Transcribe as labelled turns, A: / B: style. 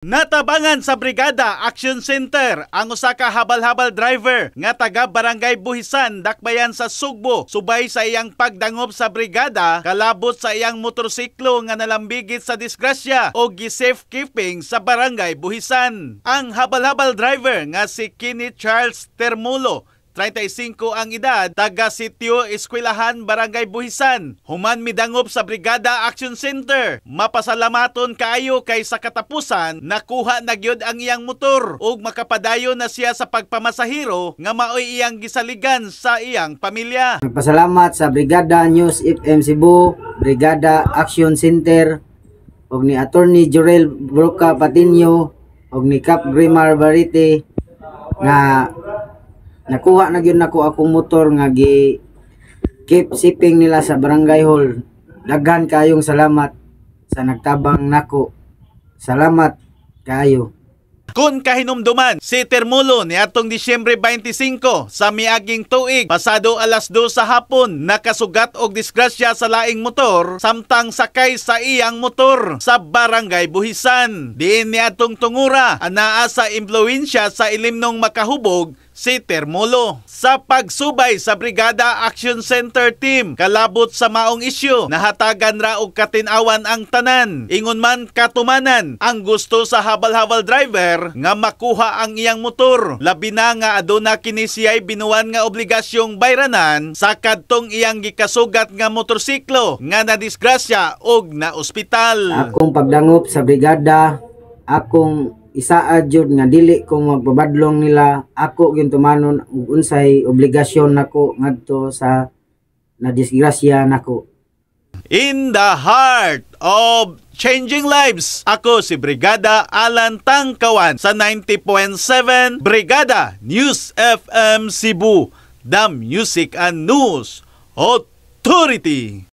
A: Natabangan sa Brigada Action Center ang usa ka habal-habal driver nga taga Barangay Buhisan, Dakbayan sa Sugbo, subay sa iyang pagdangop sa brigada kalabot sa iyang motorsiklo nga nalambigit sa disgrasya o gi-safekeeping sa Barangay Buhisan. Ang habal-habal driver nga si Kenny Charles Termulo, 35 ang edad, taga Sitio Eskwelahan, Barangay Buhisan. Human midangop sa Brigada Action Center, mapasalamaton kaayo kay sa katapusan nakuha na gyud ang iyang motor ug makapadayon na siya sa pagpamasahero nga maoy iyang gisaligan sa iyang pamilya.
B: Nagpasalamat sa Brigada News FM Cebu, Brigada Action Center, ug ni Attorney Jorel Broca Patinio, ug ni Cap Grimar Barite nga nakuha na gyud nako akong motor nga gi keep shipping nila sa Barangay Hall. Daghan kayong salamat sa nagtabang nako. Salamat kaayo.
A: Kung kahinumduman, si Termulo niadtong Disyembre 25 sa miaging tuig, pasado alas 2 sa hapon, nakasugat og disgrasya sa laing motor samtang sakay sa iyang motor sa Barangay Buhisan. Diin niadtong tungura, anaa sa impluwensya sa ilimnong makahubog si Termulo. Sa pagsubay sa Brigada Action Center team kalabot sa maong isyu, nahatagan ra og katin-awan ang tanan. Ingon man katumanan ang gusto sa habal-habal driver nga makuha ang iyang motor. Labi na nga aduna kini siya'y binuan nga obligasyong bayranan sa kadtong iyang gikasugat nga motorsiklo nga nadisgrasya og na ospital.
B: Akong pagdangop sa brigada, akong isaad jud nga dili ko magpabadlong nila. Ako gyud tumanon ug unsay obligasyon nako ngadto sa nadisgrasya nako.
A: In the heart of changing lives, ako si Brigada Alan Tangkawan sa 90.7 Brigada News FM Cebu, the Music and News Authority.